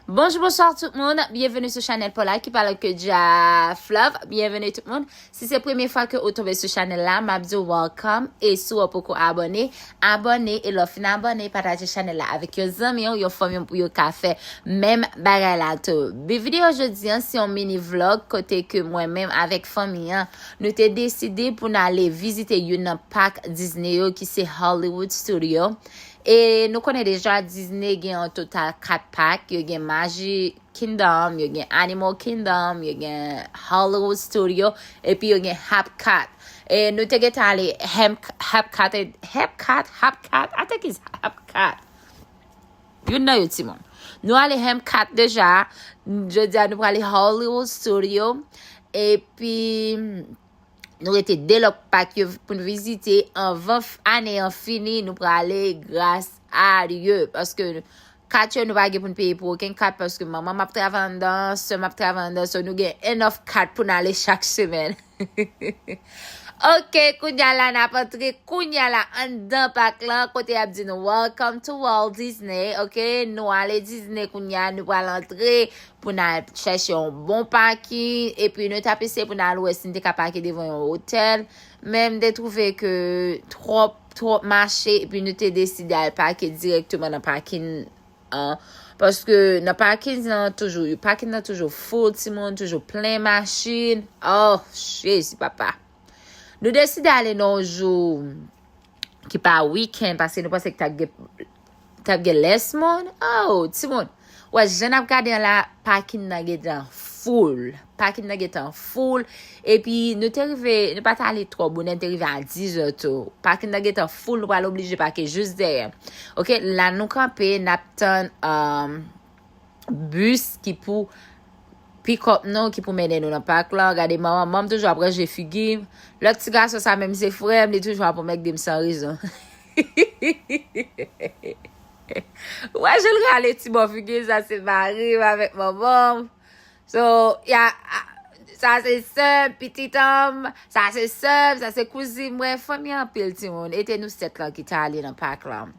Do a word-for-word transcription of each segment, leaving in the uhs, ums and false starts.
Bonjou, bonswa tout moun. Byenveni sou chanèl Paula ki pa lòt ke Jaf Love. Byenveni tout moun. Si se premye fwa ke ou tonbe sou chanèl la, m ap di w welcome. E si w poko abòne, abòne. E lè w fin abòne, pataje chanèl la avèk yon zanmi w, yon fanmi w pou yo ka fè menm bagay la tou. Bi videyo jodi an, se yon mini vlog kote ke mwen menm avèk fanmi an, nou te deside pou n ale vizite youn nan pak Disney yo ki se Hollywood Studio. E nou konnen deja Disney gen an total kat pak. Yo gen Magic Kingdom, yo gen Animal Kingdom, yo gen Hollywood Studio, epi yo gen Hepcot. E nou te gentan ale Hem- Hepcot, Hepcot, Hepcot, I think it's Hepcot. Youn nan yo, timoun. Nou ale Hepcot deja. Jodi a nou prale Hollywood Studio. Epi nou rete de lòt pak yo pou n vizite anvan f- ane an fini, nou prale gras a Dye. Paske kat yo, nou pa gen pou n peye pou okenn kat, paske manman m ap travay anndan, sè m ap travay anndan, so nou gen enough kat pou n ale chak semèn. Ok, kounya la n ap antre kounya la anndan pak lan, kote y ap di nou welcome to Walt Disney. Ok, nou ale Disney kounya, nou pral antre pou n al chèche yon bon pakin, epi nou t ap eseye pou n al wè si n te ka pake devan yon otèl, men m te twouve ke twòp, twòp mache, epi nou te deside al pake dirèkteman nan pakin an, paske nan pakin nan toujou, pakin nan toujou full timoun, toujou plen machin. Oh, Jezi papa. Nou deside ale nan yon jou ki pa weekend, paske nou panse ki t ap gen, t ap gen less moun. Oh, timoun. Wè, jan n ap gade an la, pakin nan gentan full. Pakin nan gentan full. Epi nou te rive, nou pa t ale twò bonè, nou te rive a diz è tou. Pakin nan gentan full, nou pral oblije pake jis dèyè. Ok, la nou kanpe, n ap tann, um, bis ki pou pick up nou, ki pou mennen nou nan pak lan. Gade manman, manman toujou ap ranje figi m. Lòt ti gason sa menm se frè m, li toujou ap anmègde m san rezon. Wè, jan l rale ti bò figi l, sa se mari m avèk manman m. So, ya, a- sa se sè m, pitit an m, sa se sè m, sa se kouzin mwen, fanmi anpil timoun. E te nou sèt lan ki t ale nan pak lan.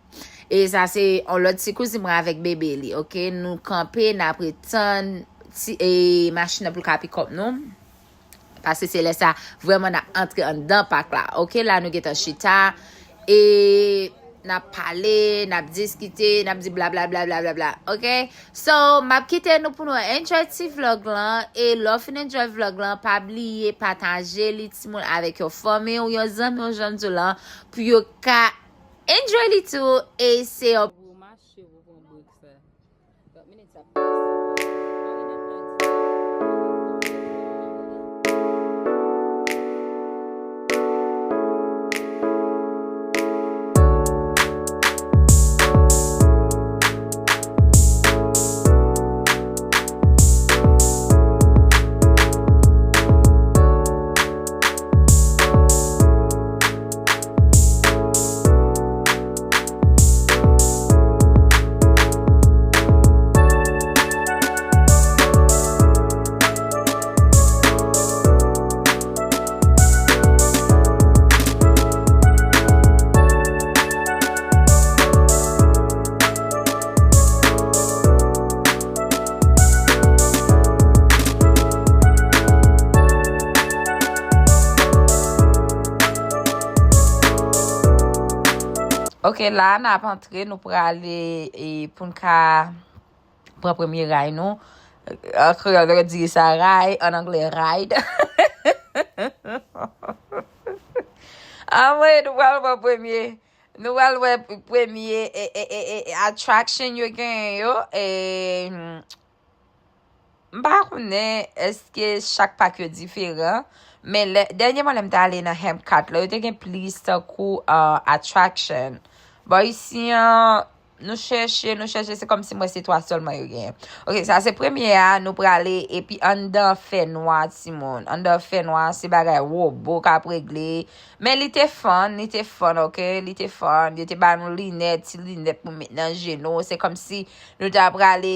E sa se yon lòt ti kouzin mwen avèk bebe li, ok? Nou kanpe, n ap ret tann ti, e, machin nan pou l ka pick up nou. Paske se lè sa, vrèman, n ap antre anndan pak la, ok? La, nou gentan chita. E n ap pale, n ap diskite, n ap di blablabla, blablabla, ok? So, m ap kite nou pou nou enjoy ti vlog lan. E lè w fin enjoy vlog lan, pa bliye pataje li, timoun, avèk yon fanmi w, yon zanmi w, jan m di w lan, pou yo ka enjoy li tou. E se yon Pou mache pou pran break sa. Trant minit sa ap pase. Ok, la n ap antre, nou prale, e, pou n ka pran premye ray nou. An kreyòl, yo di sa ray, an anglè, ride. Anmwey, nou pral pran premye. Nou pral wè premye, e, e, e, e, attraction yo genyen yo. E, m pa konnen èske chak pak yo diferan, men lè, dènyèman lè m t ale nan Hepcot la, yo te gen plis tankou, uh, attraction. Bò isi an, nou chèche, nou chèche, se kòmsi m wè se twa sèlman yo genyen. Ok, sa se premye a, nou prale, epi anndan fè nwa, timoun. Anndan fè nwa, se bagay wobo k ap regle. Men li te fun, li te fun, ok? Li te fun. Yo te ba nou linèt, ti linèt pou met nan je nou. Se kòmsi nou ta prale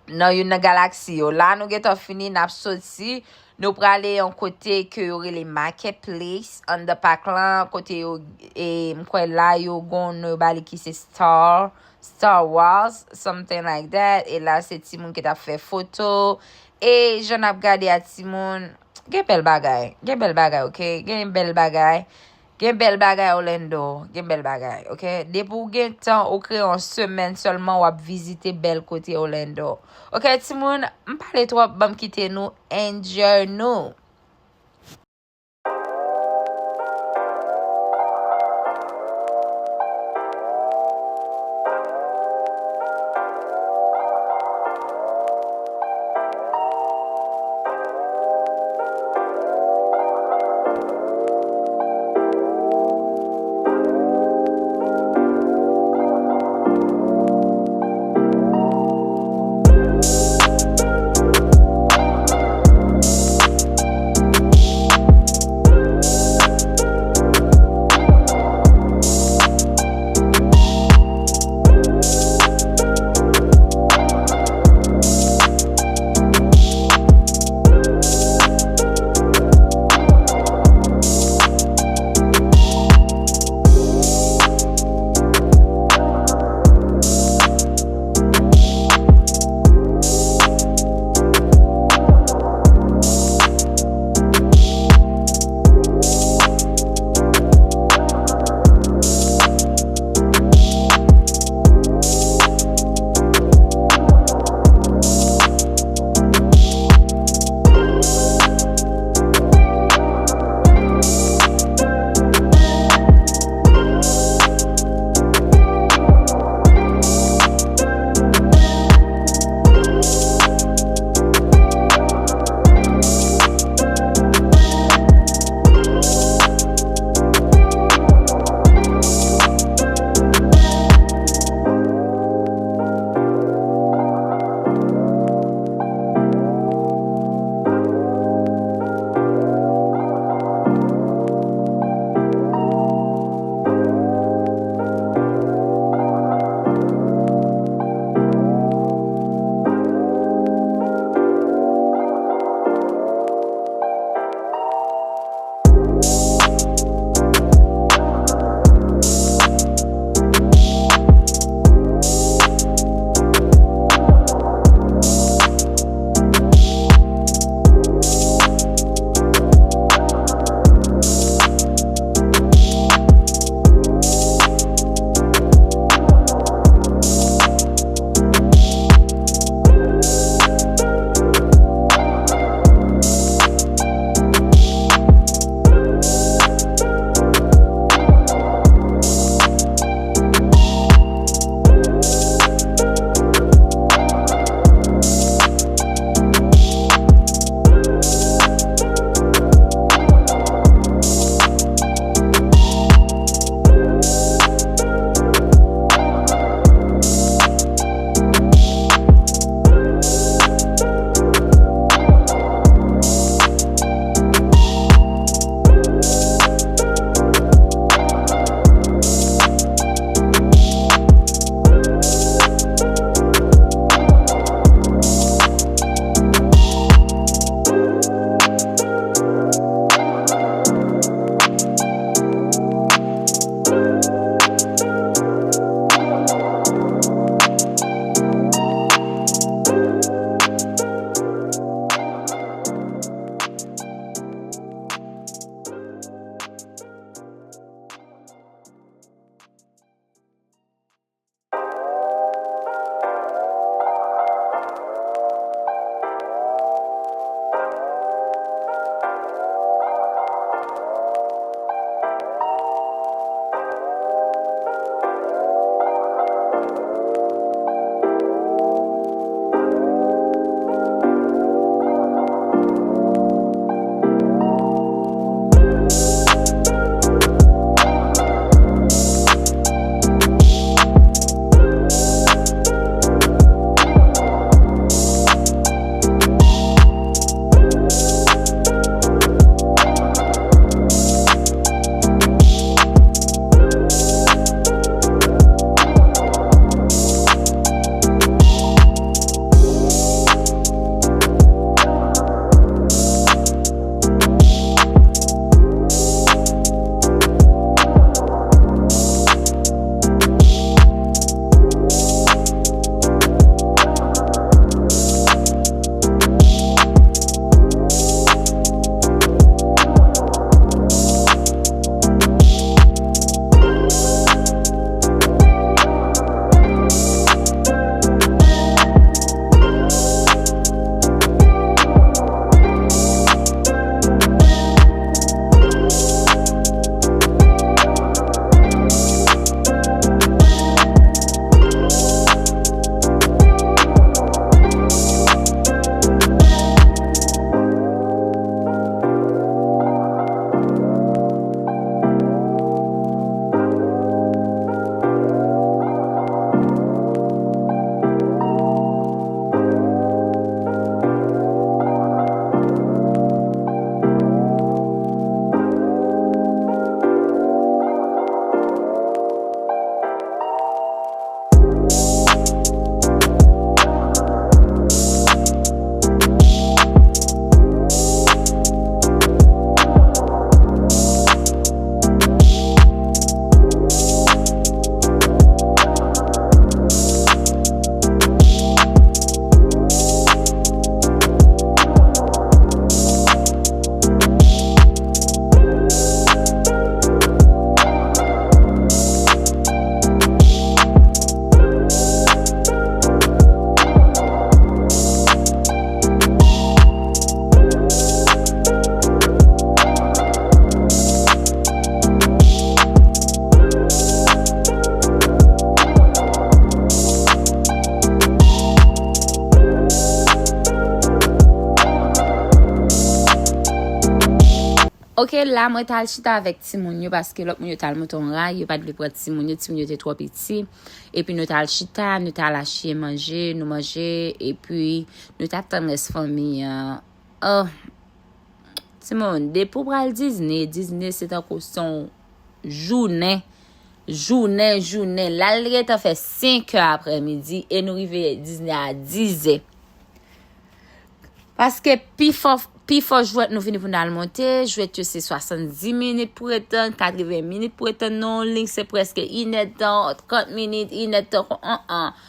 nan youn nan galaksi yo. La, nou gentan fini, n ap soti. Nou prale yon kote ke yo rele Marketplace, anndan pak lan, kote yo, e, m kwè la, yo gon non yo ba li ki se Star. Star Wars, something like that. E la, se timoun ki t ap fè foto. E jan n ap gade a timoun, gen bèl bagay. Gen bèl bagay, ok? Gen bèl bagay. Gen bèl bagay Orlando. Gen bèl bagay, ok? Depi w gen tan, ou kreye yon semèn sèlman, w ap vizite bèl kote Orlando. Ok, timoun, m pale twòp, ban m kite nou, enjoy nou. Ok, la mwen t al chita avèk timoun yo paske lòt moun yo t al monte yon ray, yo pa t vle pran timoun yo, timoun yo te twò piti. Epi nou t al chita, nou t al achte manje, nou manje, epi nou t ap tann rès fanmi an. Oh, timoun, depi w pral Disney, Disney se tankou se yon jounen, jounen, jounen. La l gentan fè senk è aprèmidi e nou rive Disney a diz è. Paske pi fò, pi fò jwèt nou vini pou n al monte, jwèt yo se swasanndis minit pou w ret tann, katreven minit pou w ret tann nan yon liy, se prèske inèdtan, trant minit, inèdtan, an, an.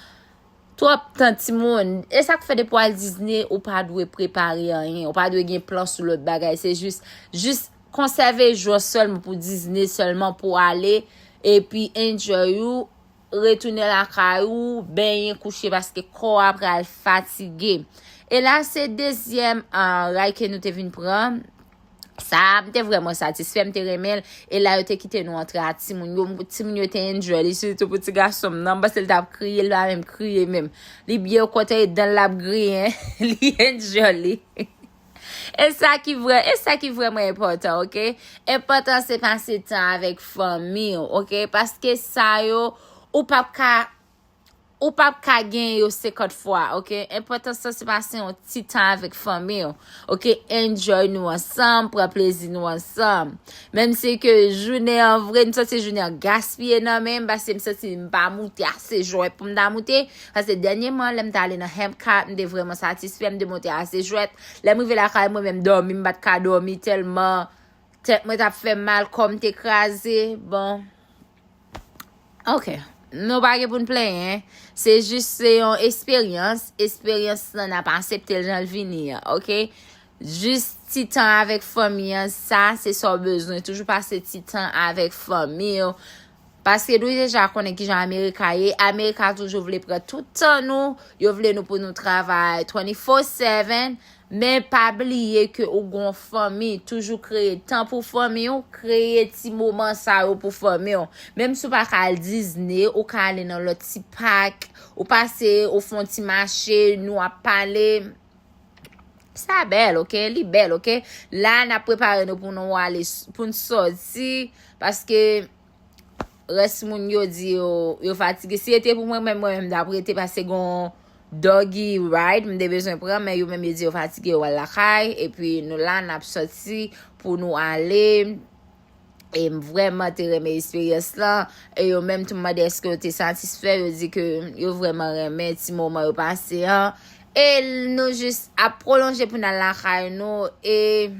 Twòp tan timoun. E sa k fè depi w al Disney, ou pa dwe prepare anyen, ou pa dwe gen plan sou lòt bagay, se jis, jis konsève jou sèlman pou Disney, sèlman pou ale, epi enjoy ou, retounen lakay ou, benyen, kouche, paske kò a pral fatige. E la, se dezyèm, ah, ray ke nou te vin pran. Sa, m te vrèman satisfè, m te renmen l. E la, yo te kite nou antre a timoun yo. Timoun yo te enjoy li, sitou pou ti gason m nan. M panse l t ap kriye, l pa menm kriye menm. Li byen okontrè, e dan l ap griyen. Li enjoy li. E sa ki vrè, e sa ki vrèman enpòtan, ok? Enpòtan se pase tan avèk fanmi w, ok? Paske sa yo, ou p ap ka, ou p ap ka gen yo senkant fwa, ok? Enpòtans lan se pase yon ti tan avèk fanmi w, ok? Enjoy nou ansanm, pran plezi nou ansanm. Menm si ke jounen an vre, m santi jounen an gaspiye nan men m, paske m santi m pa moute ase jwèt pou m ta moute. Paske dènyèman, lè m t ale nan Epcot, m te vrèman satisfè, m te monte ase jwèt. Lè m rive lakay mwen menm dòmi, m pa t ka dòmi tèlman tèt mwen t ap fè m mal, kò m te kraze. Bon. Ok. Nou pa gen pou n plenyen. Se jis se yon esperyans. Esperyans lan n ap aksepte l jan l vini an, ok? Jis ti tan avèk fanmi an, sa se sa w bezwen. Toujou pase ti tan avèk fanmi w. Paske nou deja konnen kijan Amerika ye. Amerika toujou vle pran tout tan nou. Yo vle nou pou nou travay twenty-four seven. Men pa bliye ke ou gon fanmi. Toujou kreye tan pou fanmi w. Kreye ti moman sa yo pou fanmi w. Menm si w pa ka al Disney, ou ka ale nan lòt ti pak. Ou pase, ou fè yon ti mache, nou ap pale. Sa bèl, ok? Li bèl, ok? La, n ap prepare nou pou nou ale, s- pou n sòti. Paske rès moun yo di yo, yo fatige. Si se te pou mwen, mwen, mwen menm, m t ap rete paske gon doggy ride, m te bezwen pran, men yo menm yo di yo fatige, yo al lakay. Epi nou la, n ap sòti pou nou ale. E m vrèman te renmen esperyans lan. E yo menm tou m mande èske yo te satisfè, yo di ke yo vrèman renmen ti moman yo pase an. E nou jis ap pwolonje pou n al lakay nou. E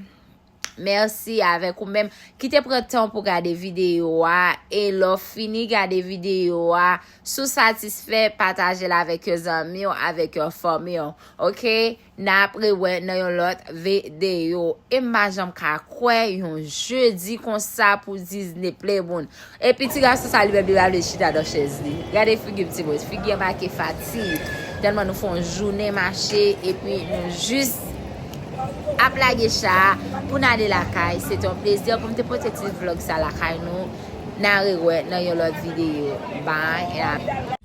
mèsi avèk ou menm ki te pran tan pou gade videyo a. E lè w fini gade videyo a, si w satisfè, pataje l avèk yon zanmi w, avèk yon fanmi w. Ok? N ap rewè nan yon lòt videyo. E m pa janm ka kwè yon jedi konsa pou Disney play moun. Epi ti gason sa li menm li pa vle chita nan chèz li. Gade figi m timoun. Figi an make fatig. Tèlman nou fè yon jounen mache epi nou jis ap lage cha a pou n ale lakay. Se te yon plezi pou m te pote ti vlòg sa lakay nou. N a rewè nan yon lòt videyo. Bye and happy.